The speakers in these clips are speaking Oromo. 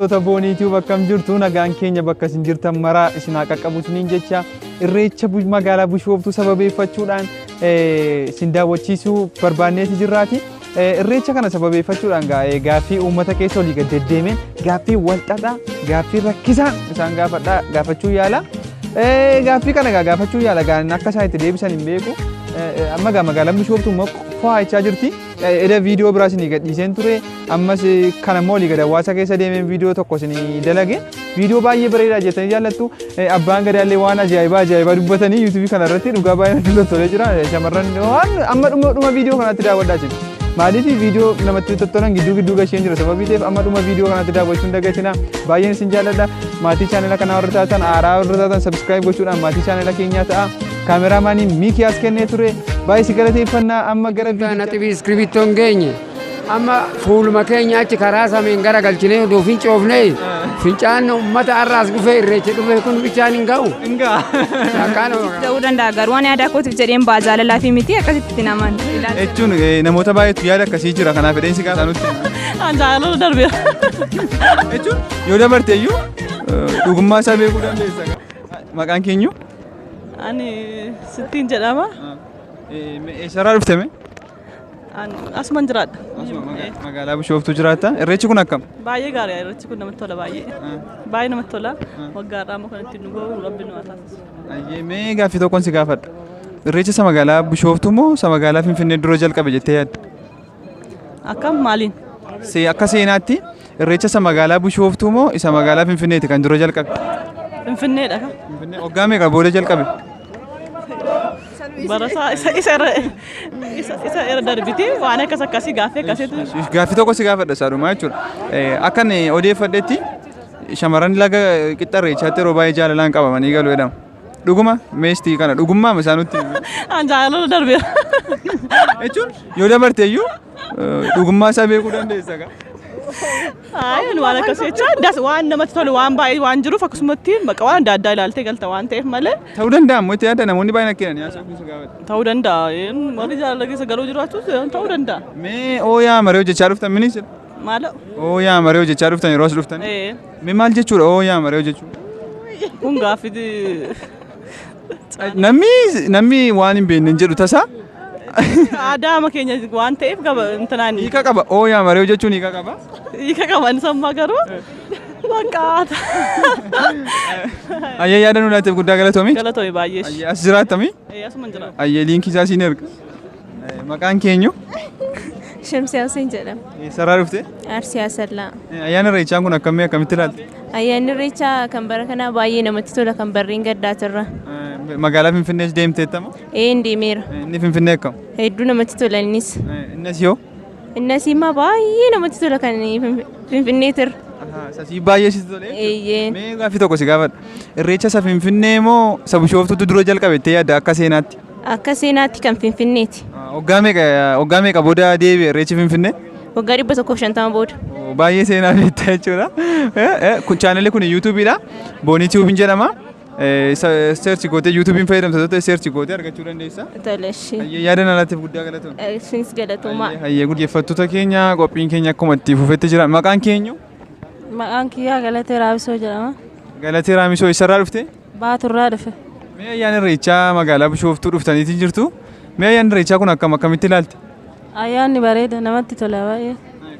Hordoftoota Boonii Tube, akkam jirtu? Nagaan keenya bakka isin jirtan maraa isin haa qaqqabu isiniin jecha, irreecha magaalaa Bishooftuu sababeeffachuudhaan isin daawwachiisuu barbaanneeti jirraati. Irreecha kana sababeeffachuudhaan gaaffii uummata keessa olii gad deddeemeen, gaaffii walxaxaa, gaaffii rakkisaan isaan gaafadhaa gaafachuu yaala. Gaaffii kana gaafachuu yaala, akka isaan itti deebisan hin beeku. Amma magaalaan Bishooftuu immoo fo'aachaa jirti. Eda viidiyoo biraa isinii gadhiiseen ture. Ammas kana immoo olii gad hawaasa keessa deemeen viidiyoo tokko isinii dalage. Viidiyoo baay'ee bareedaa jettanii jaallattu. Abbaan gadaallee waan ajaa'ibaa ajaa'ibaa dubbatanii yuutuubii kana irratti dhugaa baay'ee natti tolee jira. Shamarran waan amma dhuma dhuma viidiyoo kanaatti daawwadhaa jiru. Maaliif viidiyoo namatti tottolan gidduu gidduu gasheen jira sababii ta'eef, amma dhuma viidiyoo kanaatti daawwachuun dagatina. Baay'een isin jaalladha. Maatii chaanela kanaa warra taatan, haaraa warra taatan, subscribe gochuudhaan maatii chaanela keenyaa ta'a. Kaameraamaaniin Miikiyaas kennee ture. Baay'ee si galateeffannaa, amma gara viidiyoo. Naxibii iskirbittoo hin geenye. Amma fuuluma keenya achi karaa sameen gara galchinee oduu fincoofne, fincaan uummata har'aas dhufee irreecha dhufe kun bichaan hin ga'u. Ta'uu danda'a, garuu ani aadaa kootiif jedheen ba'a, jaalalaa fi miti, akkasitti naman. Jechuun namoota baay'eetu yaada akkasii jira, kanaaf fedheen si gaafata nutti. An jaalala darbeera. Jechuun yoo dabarte iyyuu dhugummaa isaa beekuu dandeessa. Maqaan keenyu? Ani sittiin jedhama. Eessarraa dhufte mee? Asuman jiraadha. Magaalaa Bishooftuu jiraatta. Irreechi kun akkam? Baay'ee gaarii, irreechi kun namatti tola baay'ee. Baay'ee namatti tola. Waggaadhaa immoo kan ittiin nu ga'u Rabbi nu haa taasisu. Mee gaaffii tokkoon si gaafadha. Irreecha isa magaalaa Bishooftuu moo isa magaalaa Finfinnee dura jalqabe jettee yaadda? Akkam, maaliin? Akka seenaatti irreecha isa magaalaa Bishooftuu moo isa magaalaa Finfinneeti kan dura jalqabe? Finfinneedha. Finfinnee waggaa meeqa booda jalqabe? Barasaa isa irra darbiti, waan akkas akkasii gaaffii akkasiitu. Gaaffii tokko si gaafadha isaadhumaa jechuudha. Akka inni odeeffadhetti shamarran laga qixxa irreechaatti yeroo baay'ee jaalalaan qabamanii galu jedhama. Dhuguma meestii kana dhugummaa isaan nutti himi. An jaalala darbeera. Jechuun yoo dabarte iyyuu dhugummaa isaa beekuu dandeessa. Ayi, waan akkasii jecha das waan namatti tolu waan baay'ee waan jiruuf, akkasumatti bakka waan adda addaa ilaaltee galta waan ta'eef malee. Ta'uu danda'a immoo itti yaadda, namoonni baay'een akka jedhanii haasa'uu si gaafadha. Ta'uu danda'a. Warri jaalala keessa galuu jiraatus ta'uu danda'a. Mee ooyaa maree hojjechaa dhuftan minis? Maalo? Ooyaa maree hojjechaa dhuftan yeroo as dhuftan. Ee. Mee maal jechuudha ooyaa maree hojjechuu? Kun gaaffii Namni waan hin beekne hin jedhu tasaa. Aadaa ama keenya waan ta'eef gaba intanaan. Hiika qaba. Ooyaa maree hojjechuun hiika qaba. Hiika qaba, inni sammaa garuu bakka. Ayyee, yaada nu laatteef guddaa galatoomi. Galatoomi baay'ee. Ayyee, as jiraattami? Ee, asuma jira. Ayyee, liinkii isaa siin erga. Maqaan keenyu? Shamsiyaa Hussein jedhama. Eessarraa dhufte? Arsii Asallaa. Ayyaana irreechaa kun akkamii akkamitti ilaalte? Ayyaanni irreechaa kan bara kanaa baay'ee namatti tola, kan barreen gaddaatirra. Magaalaa Finfinnees deemteettama? Ee, hin deemeera. Inni Finfinnee akkam? Hedduu namatti tola innis. Innis yoo? Innis immoo baay'ee namatti tola kan Finfinneetirra. Sasii baay'ee sitti tole? Eeyyee. Mee gaaffii tokko si gaafadha. Irreecha isa Finfinnee moo isa Bishooftuutu dura jalqabe jettee yaadda akka seenaatti? Akka seenaatti kan Finfinneeti. Waggaa meeqa booda deebi'e irreechi Finfinnee? Waggaa 150 booda. Baay'ee seenaa beektaa jechuudha. Kun chaanalli kun yuutuubiidha. Boonii Tiyuubiin jedhama. Search gootee, yuutuubiin fayyadamta ta'e, search gootee argachuu dandeessa. Tole ishee. Hayyee, yaada na laatteef guddaa galatoon. Isinis galatoomaa. Hayyee, gaggeeffattoota keenya, qophiin keenya akkuma itti fufetti jira. Maqaan keenyu? Maqaan kiyyaa Galatee Raabisoo jedhama. Galatee Raamisoo, eessarraa dhufte? Baaturraa dhufe. Mee ayyaana irreechaa magaalaa Bishooftuu dhuftaniitii jirtu. Mee ayyaanni irreechaa kun akkam akkamitti ilaalte? Ayyaanni bareeda, namatti tola baay'ee.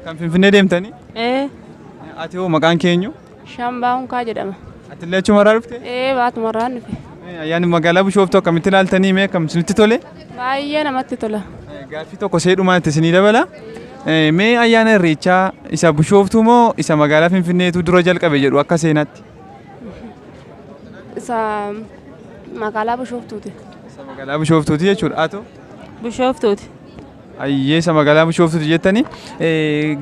Kan Finfinnee deemtanii? Ee. Ati hoo, maqaan keenyu? Shambaa Hunkaa jedhama. Atillee achumarraa dhufte? Ee, baatumarraan dhufe. Ayyaanni magaalaa Bishooftuu akkamitti ilaaltanii, mee akkam isinitti tole? Baay'ee namatti tola. Gaaffii tokko seedhumaatti isinii dabala. Mee ayyaana irreechaa isa Bishooftuu moo isa magaalaa Finfinneetu dura jalqabe jedhu akka seenaatti? Isa magaalaa Bishooftuuti. Isa magaalaa Bishooftuuti jechuudha. Haa. Bishooftuuti. Ayyee, isa magaalaa Bishooftuuti jettanii.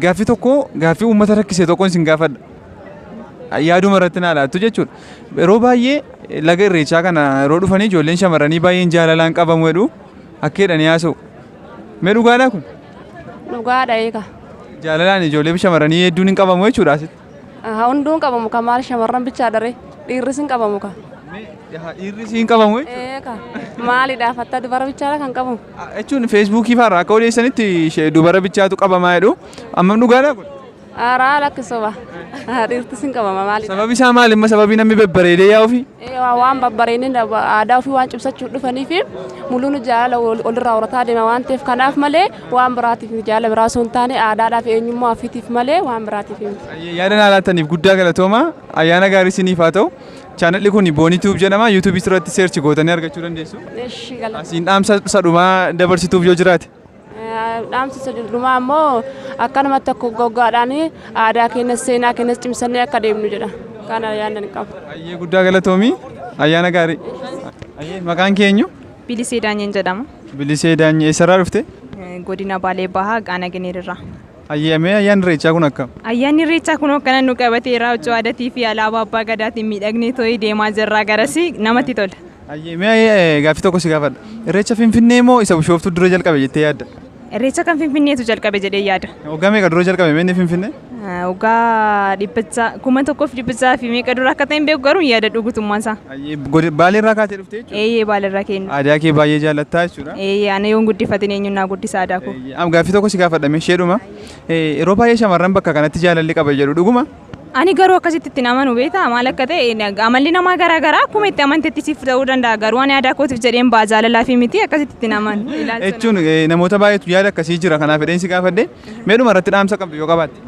Gaaffii tokko, gaaffii uummata rakkise tokkoon isin gaafadha. Yaaduma irratti naa laattu jechuudha. Yeroo baay'ee laga irreechaa kana yeroo dhufanii ijoolleen shamarranii baay'een jaalalaan qabamu jedhu, akka jedhanii haasa'u. Mee dhugaadhaa kun? Dhugaadha eega. Jaalalaan ijoollee shamarranii hedduun hin qabamu jechuudha asitti. Hunduun qabamu ka, maal shamarran bichaa daree, dhiirris hin qabamu ka. Dhiirris hin qabamu jechuudha. Eega, maalidhaaf hatta dubara bichaadha kan qabamu? Jechuun feesbuukii fa'aarraa akka odeessanitti ishee dubara bichaatu qabamaa jedhu. Ammam dhugaadhaa kun? Aaraa lakkisoba. Dhiirtis hin qabama maali? Sababi isaa maali amma sababii namni babbareedee yaa'uufi? Waan babbareedin aadaa ofii waan cimsachuu dhufanii fi muluun jaalala walirraa horataa deema waan ta'eef kanaaf malee waan biraatiif jaalala biraa osoo hin taane aadaadhaaf eenyummaa ofiitiif malee waan biraatiif miti. Yaada naa laattaniif guddaa galatooma. Ayyaana gaarii isiniif haa ta'u. Chaanalli kun Boonii Tube jedhama. YouTube irratti search gootanii argachuu dandeessu. Eshi galata. Asiin dhaamsa sadhumaa dabarsituuf yoo jiraate. Dhaamsi dhumaa immoo akkanumatti akka goggaadhaan aadaa keenyas seenaa keenyas cimsannee akka deemnu jedha. Kana yaadni qabu. Ayyee guddaa galatoomii. Ayyaana gaarii. Ayyee maqaan kee eenyu? Bilisee Daanyeen jedhama. Bilisee Daanyee eessarraa dhufte? Godina Baalee Bahaa Qaana Gineerirraa. Ayyee mee ayyaanni irreechaa kun akkam? Ayyaanni irreechaa kun akkana nu qabateera huccuu aadaatii fi alaabaa abbaa gadaatiin miidhagnee too'ee deemaa jirra garasi namatti tola. Ayyee mee gaaffii tokko si gaafadha. Irreecha Finfinnee moo isa Bishooftuu dura jalqabe jettee yaadda? Irreecha kan Finfinneetu jalqabe jedhee yaada. Waggaa meeqa dura jalqabe mee inni Finfinnee? Waggaa 1600 fi meeqa dura akka ta'e hin beeku garuu yaada guutummaan isaa. Ayyee Baalee irraa kaatee dhufte jechuudha? Eeyyee Baalee irraa kennu. Aadaa kee baay'ee jaallattaa jechuudha? Eeyyee ana yoon guddifatin eenyuun naa guddisa aadaa koo. Am gaaffii tokko si gaafadha mee isheedhuma. Yeroo baay'ee shamarran bakka kanatti jaalalli qaba jedhu dhuguma? Ani garuu akkasitti itti amanu beektaa maal akka ta'e amalli namaa garaa garaa akkuma itti amantetti siif ta'uu danda'a garuu ani aadaa kootiif jedheen ba'a jaalalaa fi miti akkasitti itti amanu. Jechuun namoota baay'eetu yaada akkasii jira kanaaf fedheen si gaafadhe meedhuma irratti dhaamsa qabdu yoo qabaatte.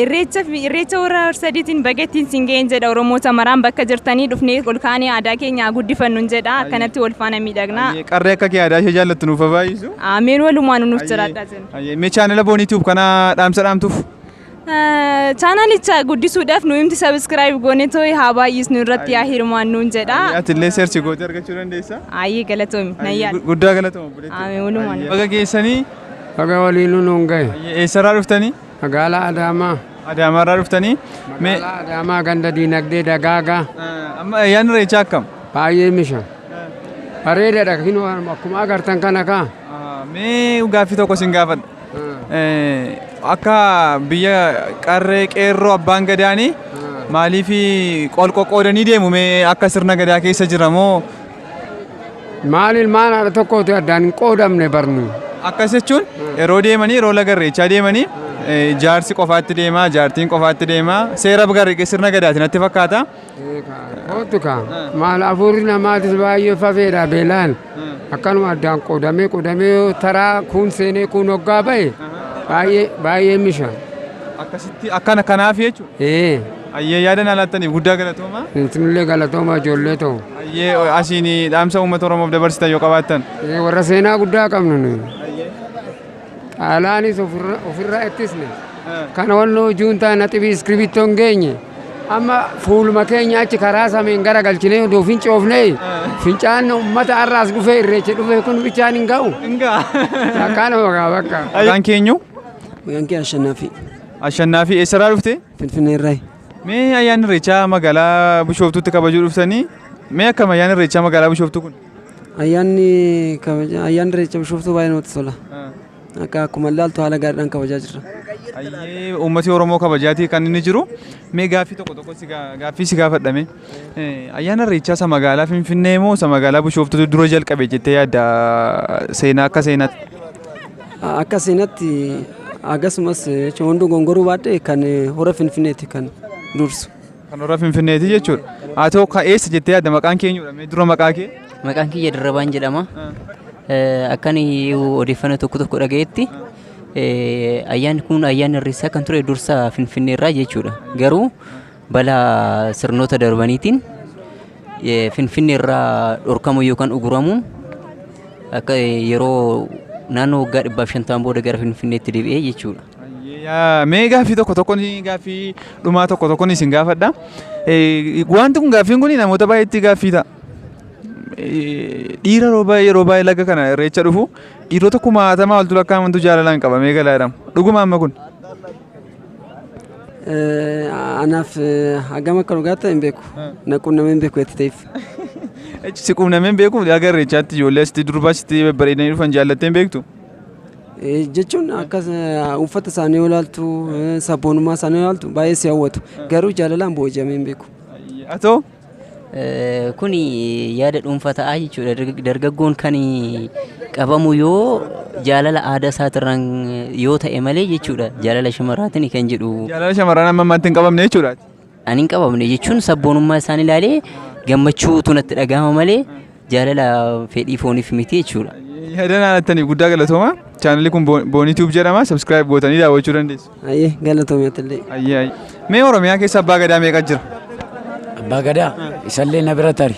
Irreecha warra sadiitiin bagattiin siin ga'een jedha Oromoota maraan bakka jirtanii dhufnee ol kaanee aadaa keenya guddifannu jedha akkanatti wal faana miidhagnaa. Qarree akka kee aadaa ishee jaallattu nuuf baay'isu. Ameen walumaan nuuf jiraadhaa jenna. Mee chaanala Boonii Tube kana dhaamsa dhaamtuuf? Chaanalicha guddisuudhaaf nu himti subscribe goone too'i haa baay'isnu irratti yaa hirmaannuun jedha. Ati illee search gootee argachuu dandeessa. Ayyee galatoomi nayyaa. Guddaa galatooma obboleettii. Ameen walumaan. Baga geessanii. Baga waliin nuun gahe. Eessarraa dhuftanii? Magaalaa Adaamaa. Adaamaarraa dhuftanii? Magaalaa Adaamaa ganda diinagdee dagaagaa. Amma ayyaanni irreechaa akkam? Baay'ee misha. Bareedaadha kinoo akkuma agartan kana kaa. Mee gaaffii tokko sin gaafadha. Akka biyya qarree qeerroo abbaan gadaanii maaliif qoqqoodanii deemu mee akka sirna gadaa keessa jira moo? Maal ilmaan haadha tokkooti addaan hin qoodamne barnu. Akkas jechuun yeroo deemanii yeroo laga irreechaa deemanii jaarsi qofaatti deema jaartiin qofaatti deema seera sirna gadaati natti fakkaata. Kootu kaa maal hafuurri namaatis baay'ee fafeedha beelaan akkanuma addaan qoodamee qoodamee taraa kun seenee kun hoggaa ba'e baay'ee baay'ee misha. Akkasitti akkana kanaaf jechuudha. Ayyee yaada naa laattaniif guddaa galatooma. Isinillee galatooma ijoollee ta'u. Ayyee asiin dhaamsa uummata Oromoof dabarsitan yoo qabaattan. Warra seenaa guddaa qabnu nuyi. Xaalaanis ofirraa ittisne. Kana wannoo juuntaa naxibii iskirbittoo hin geenye. Amma fuuluma keenya achi karaa sameen gara galchinee odoo fincoofnee fincaan uummata har'aas dhufee irreecha dhufee kun bichaan hin ga'u. Hin ga'a. Akkanuma gaa bakka. Maqaan keenyu? Maqaan kee Ashannaafi. Ashannaafi eessarraa dhufte? Finfinnee irraa. Mee ayyaanni irreechaa magaalaa Bishooftuutti kabajuu dhuftanii mee akkam ayyaanni irreechaa magaalaa Bishooftuu kun? Ayyaanni kabaja ayyaanni irreecha Bishooftuu baay'ee namatti tola. Akka akkuma ilaaltu haala gaariidhaan kabajaa jirra. Ayyee uummati Oromoo kabajaatii kan inni jiru. Mee gaaffii tokko tokko si gaaffii si gaafadhame. Ayyaana irreechaa isa magaalaa Finfinnee moo isa magaalaa Bishooftuutu dura jalqabe jettee yaadda seenaa akka seenaatti? Akka seenaatti akkasumas jechuun hunduu gongoruu baadhee kan hora Finfinneeti kan dursu. Kan hora Finfinneeti jechuudha. Haa ta'u ka eessa jettee yaadda maqaan kee eenyudha? Mee dura maqaa kee? Maqaan kiyya Dirrabaan jedhama. Akkan odeeffannoo tokko tokko dhagayetti ayyaanni kun ayyaanni irreessaa kan ture dursa Finfinnee irraa jechuudha. Garuu balaa sirnoota darbaniitiin Finfinnee irraa dhorkamuu yookaan uguramuun akka yeroo naannoo waggaa 150 booda gara Finfinneetti deebi'ee jechuudha. Mee gaaffii tokko tokkoon gaaffii dhumaa tokko tokkoon isin gaafadha. Wanti kun gaaffiin kun namoota baay'eetti gaaffii ta'a. Dhiira yeroo baay'ee laga kana irreecha dhufu dhiirota kumaatamaa oltu lakkaa'amantu jaalalaan qabamee galaa jedhama. Dhuguma amma kun? Anaaf hagam akka dhugaatti hin beeku. Na quunnamee hin beeku itti ta'eef. Si quunnamee hin beeku laga irreechaatti ijoollee asitti durba asitti babbareedanii dhufan jaallattee hin beektu? Jechuun akka uffata isaanii yoo ilaaltu sabboonummaa isaanii yoo ilaaltu baay'ee si hawwatu. Garuu jaalalaan booji'amee hin beeku. Haa ta'u? Kuni yaada dhuunfaa ta'aa jechuudha. Dargaggoon kan qabamu yoo jaalala aadaa isaatirraan yoo ta'e malee jechuudha. Jaalala shamarraatiin kan jedhu. Jaalala shamarran amma ammaatti hin qabamne jechuudha. Ani hin qabamne jechuun sabboonummaa isaan ilaalee gammachuutu natti dhagahama malee jaalala fedhii fooniif miti jechuudha. Yaada naannatanii guddaa galatooma. Chaanalli kun Boonii Tube jedhama. Subscribe gootanii daawwachuu dandeessu. Ayyee, galatoomii atillee. Ayyee ayyee. Mee Oromiyaa keessa abbaa gadaa meeqa jira? Abbaa gadaa isallee na bira tari.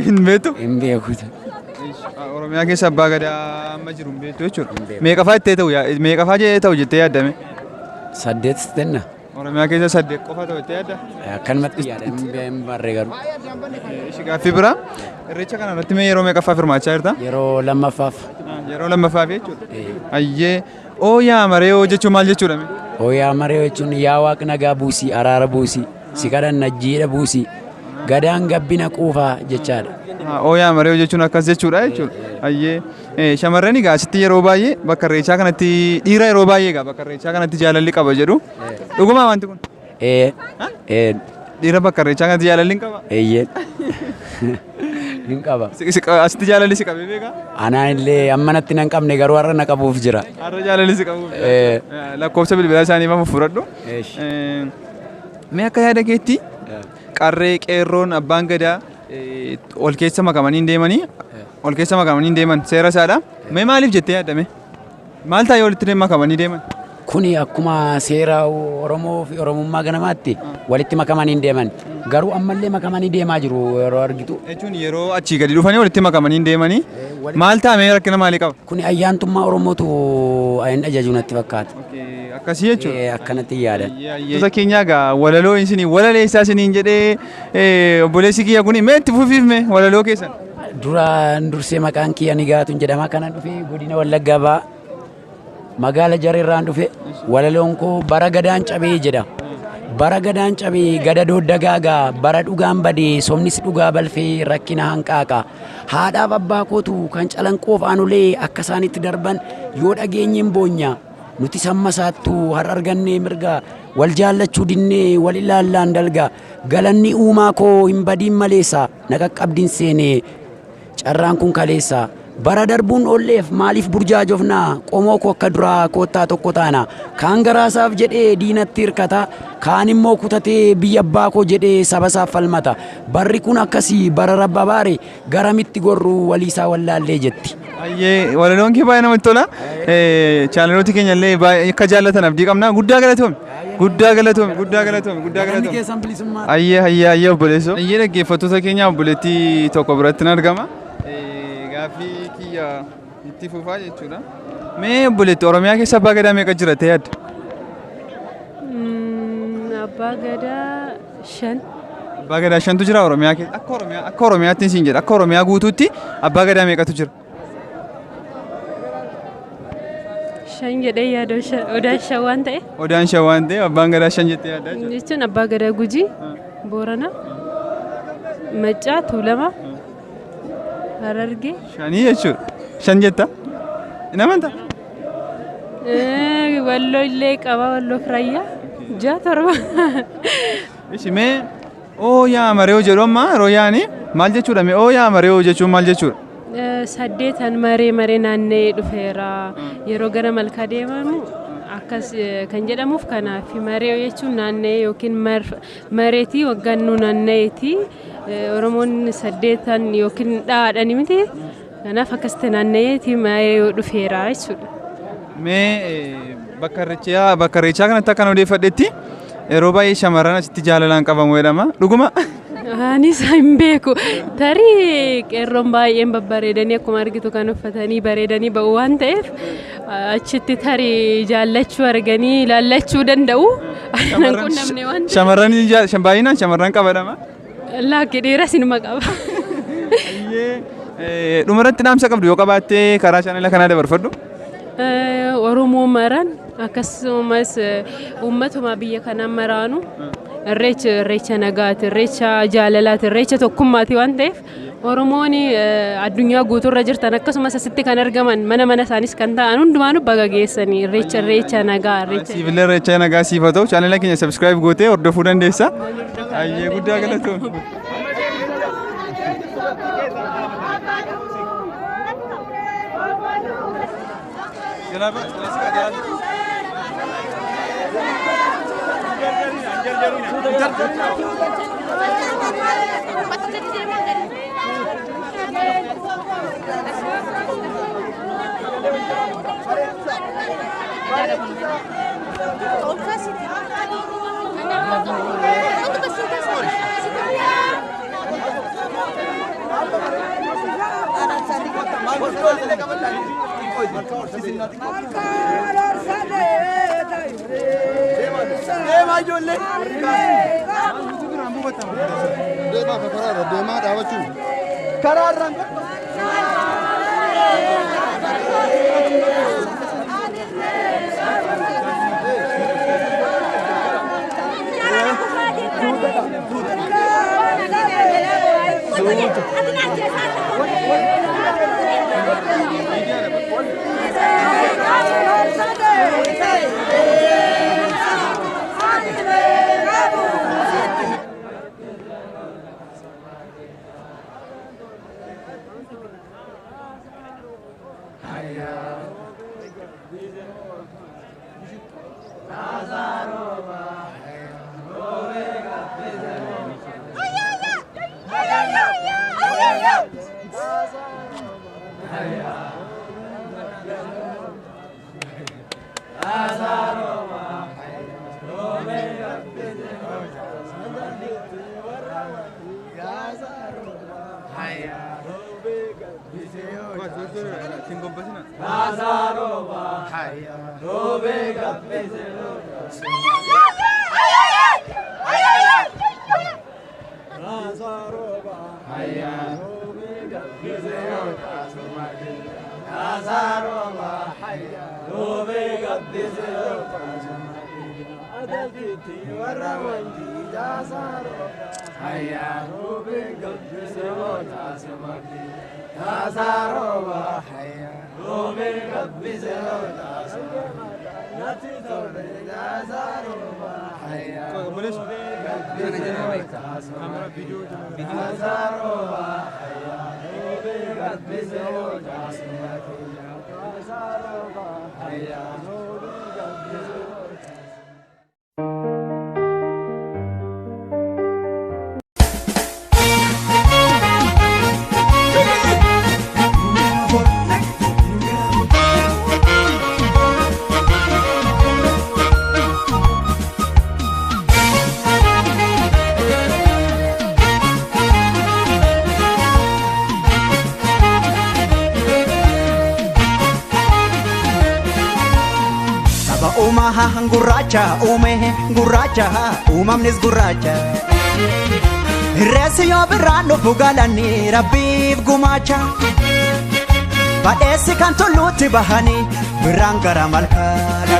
Hin beektu? Hin beeku. Oromiyaa keessa abbaa gadaa amma jiru hin beektu jechuudha. Meeqafaa ittee ta'u meeqafaa jedhee ta'u jettee yaaddame? 8 tenna. Oromiyaa keessa 8 qofa ta'u jettee yaadda? Akkanumatti yaada hin barree garuu. Ishi gaaffii biraa. Irreecha kana irratti mee yeroo meeqaffaaf hirmaachaa jirta? Yeroo lammaffaaf. Yeroo lammaffaaf jechuudha. Ayyee. Oo yaa maree oo jechuun maal jechuudha mee? Oo yaa maree jechuun yaa waaq nagaa buusii araara buusii si kadhanna jiidha buusii gadaan gabbina quufaa jechaadha. Oo yaa maree jechuun akkas jechuudha jechuudha. Ayyee. Shamarran egaa asitti yeroo baay'ee bakka irreechaa kanatti dhiira yeroo baay'ee egaa bakka irreechaa kanatti jaalalli qaba jedhu. Dhugumaa wanti kun? Ee. Ee. Dhiira bakka irreechaa kanatti jaalalli hin qaba? Eeyyee. Hin qaba. Asitti jaalalli si qabee beekaa? Anaan illee amma natti nan qabne garuu har'a na qabuuf jira. Har'a jaalalli si qabuuf jira. Lakkoofsa bilbilaa isaanii maaf fudhadhu. Mee akka yaada keetti qarree qeerroon abbaan gadaa ol keessa makamanii hin deemanii ol keessa makamanii hin deeman seera isaadha. Mee maaliif jettee yaaddame? Maal taa'ee walitti makamanii deeman? Kuni akkuma seera Oromoo fi Oromummaa ganamaatti walitti makamanii hin deeman. Garuu ammallee makamanii deemaa jiru yeroo argitu. Jechuun yeroo achii gadi dhufanii walitti makamanii hin deemanii maal taa'ame rakkina maalii qaba? Kuni ayyaantummaa Oromootu hin ajaju natti fakkaata. Akkasii jechuudha. Akkanatti yaadan. Gosa keenyaa egaa walaloo isinii walaleessaa isiniin jedhee obboleessi kiyya kuni mee itti fufiif mee walaloo keessan? Duraan dursee maqaan kiyya Nigaatuun jedhama. Kanan dhufee godina Wallaggaa ba'a. Magaala Jareerraan dhufe walaloon koo bara gadaan cabee jedha. Bara gadaan cabee gada dooddagaagaa bara dhugaan badee somnis dhugaa balfee rakkina hanqaaqa. Haadhaaf abbaa kootu kan calanqoof aanulee akka isaanitti darban yoo dhageenye hin boonya. Nuti samma isaattuu har'a argannee mirga wal jaallachuu dinnee wal ilaallaan dalga. Galanni uumaa koo hin badiin maleessa na qaqqabdiin seenee carraan kun kaleessa. Bara darbuun oolleef maaliif burjaajofnaa qomoo koo akka duraa koottaa tokko taana. Kaan garaasaaf jedhee diinatti hirkata kaan immoo kutatee biyya abbaa koo jedhee saba isaaf falmata. Barri kun akkasii bara rabba baare garamitti gorru waliisaa wallaallee jetti. Ayyee walaloon kee baay'ee namatti tola. Chaanalooti keenya illee baay'ee akka jaallatan abdii qabna. Guddaa galatoomi. Guddaa galatoomi. Guddaa galatoomi. Guddaa galatoomi. Ayyee ayyee ayyee obboleessoo. Ayyee dhaggeeffattoota keenya obboleettii tokko biratti ni argama. Gaaffii kiyya itti fufaa jechuudha. Mee obboleettii Oromiyaa keessa abbaa gadaa meeqa jira ta'ee yaadda? Abbaa gadaa 5. Abbaa gadaa 5tu jira Oromiyaa keessa. Akka Oromiyaa akka Oromiyaatti siin jedha. Akka Oromiyaa guutuutti abbaa gadaa meeqatu jira? 5 jedhee yaada odaan 5 waan ta'e. Odaan 5 waan ta'e abbaan gadaa 5 jettee yaadda jechuudha. Jechuun abbaa gadaa Gujii, Boorana, Maccaa, Tuulama, Harargee. 5 jechuudha. 5 jetta? Hin amantaa? Walloo illee qaba Walloo Firayyaa. 6 7. Ishi mee oo yaa maree jedhu amma yeroo yaani maal jechuudha mee oo yaa maree jechuun maal jechuudha? 8 maree maree naanna'ee dhufeera. Yeroo gara malkaa deemamu akkas kan jedhamuuf kanaaf maree jechuun naanna'ee yookiin mareetii waggaan nu naanna'eeti. Oromoon 8 yookiin dhaadhani miti. Kanaaf akkasitti naanna'eeti maree dhufeera jechuudha. Mee bakka irreechaa kanatti akkan odeeffadhetti yeroo baay'ee shamarran asitti jaalalaan qabamu jedhama. Dhuguma? Anis hin beeku. Tarii qeerroon baay'een babbareedanii akkuma argitu kan uffatanii bareedanii ba'u waan ta'eef achitti tarii jaallachuu arganii ilaallachuu danda'u. Anan qunnamne waan ta'eef. Shamarran baay'inaan shamarran qabadama. Laakki dhiiras inuma qaba. Dhumarratti dhaamsa qabdu yoo qabaatte karaa chaanala kanaa dabarfadhu. Oromoo maran akkasumas uummatuma biyya kanaa maraanu irreecha irreecha nagaati irreecha jaalalaati irreecha tokkummaati waan ta'eef Oromoon addunyaa guutuurra jirtan akkasumas asitti kan argaman mana mana isaanis kan ta'an hundumaanuu baga geessanii irreecha irreecha nagaa irreecha. Siifillee irreecha nagaa siif haa ta'u chaanala keenya subscribe gootee hordofuu dandeessa. Ayyee guddaa galatoomi. Gurraacha uume gurraacha uumamnis gurraacha. Irreessi yoo birraan dhufu galanii rabbiif gumaacha. Badheessi kan tulluutti bahanii birraan gara malkaa.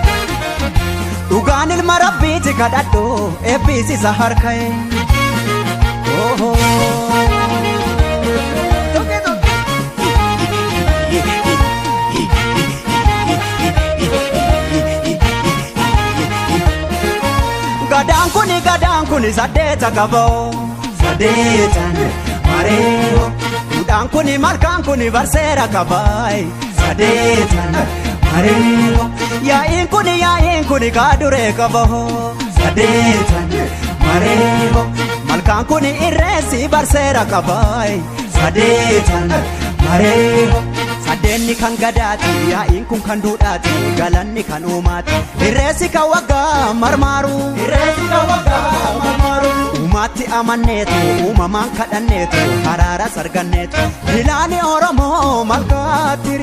Dhugaan ilma rabbiiti kadhadhu eebbisiisa harka'e. Gadaan kuni saddeeta qaboo. Saddeetan mareeyo. Kudhaan kuni malkaan kuni barseera qabaayi. Saddeetan mareeyo. Yaa'iin kuni kaaduree qaboo. Saddeetan mareeyo. Malkaan kuni irreessi barseera qabaayi. Saddeetan mareeyo. Saddeenni kan gadaati, yaa'iin kun kan duudhaati, galanni kan uumaati. Irreessi kan waggaa marmaaru. Irreessi kan waggaa marmaaru. Uumaatti amanneetu, uumamaan kadhanneetu, haraara sarganneetu. Ilaani Oromoo malkaatti.